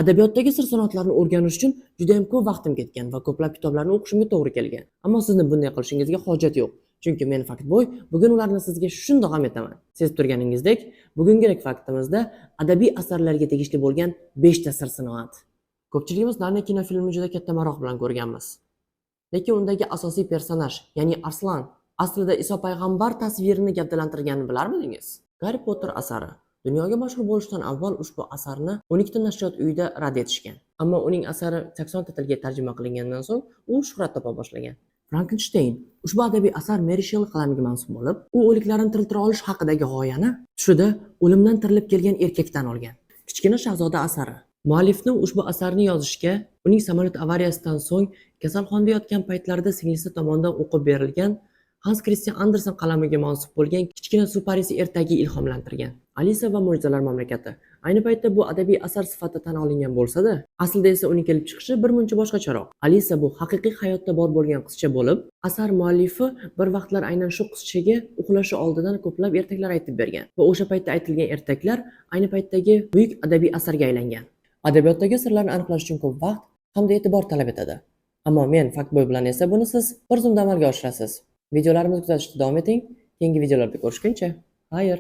Adabiyotdagi sir sinoatlarni o'rganish uchun juda ham ko'p vaqtim ketgan va ko'plab kitoblarni o'qishimga to'g'ri kelgan. Ammo sizni bunday qilishingizga hojat yo'q. Chunki men, Faktboy, bugun ularni sizga shundoq ham aytaman. Sezib turganingizdek, bugungilik faktimizda adabiy asarlarga tegishli bo'lgan 5 ta sir sinoat. Ko'pchiligimiz Narnia kinofilmini juda katta maroq bilan ko'rganmiz. Lekin undagi asosiy personaj, ya'ni Arslan, aslida Iso payg'ambar tasvirini gavdalantirganini bilarmidingiz? Garri Potter asari dunyoga mashhur bo'lishdan avval ushbu asarni 12 ta nashriyot uyida rad etishgan. Ammo uning asari 80 ta tilga tarjima qilingandan so'ng u shuhrat topa boshlagan. Frankenstein. Ushbu adabiy asar Meri Shelley qalamiga mansub bo'lib, u o'liklarni tiriltira olish haqidagi g'oyani tushida o'limdan tirilib kelgan erkakdan olgan. Kichkina shahzoda asari. Muallifni ushbu asarni yozishga uning samolyot avariyasidan so'ng kasalxonada yotgan paytlarida singlisi tomonidan o'qib berilgan Hans Kristian Andersen qalamiga mansub bo'lgan Kichkina suv parisi ertagi ilhomlantirgan. Alisa va mo'jizalar mamlakati. Ayni paytda bu adabiy asar sifatida tan olingan bo'lsa-da, aslida esa uning kelib chiqishi bir muncha boshqacharoq. Alisa bu haqiqiy hayotda bor bo'lgan qizcha bo'lib, asar muallifi bir vaqtlar aynan shu qizchaga uxlashi oldidan ko'plab ertaklar aytib bergan va o'sha paytda aytilgan ertaklar ayni paytdagi buyuk adabiy asarga aylangan. Adabiyotdagi sirlarni aniqlash uchun ko'p vaqt hamda e'tibor talab etadi. Ammo men, Faktboy bilan esa buni siz bir zumda amalga oshirasiz. Videolarimizni kuzatishda davom eting. Keyingi videolarda ko'rishguncha, xayr.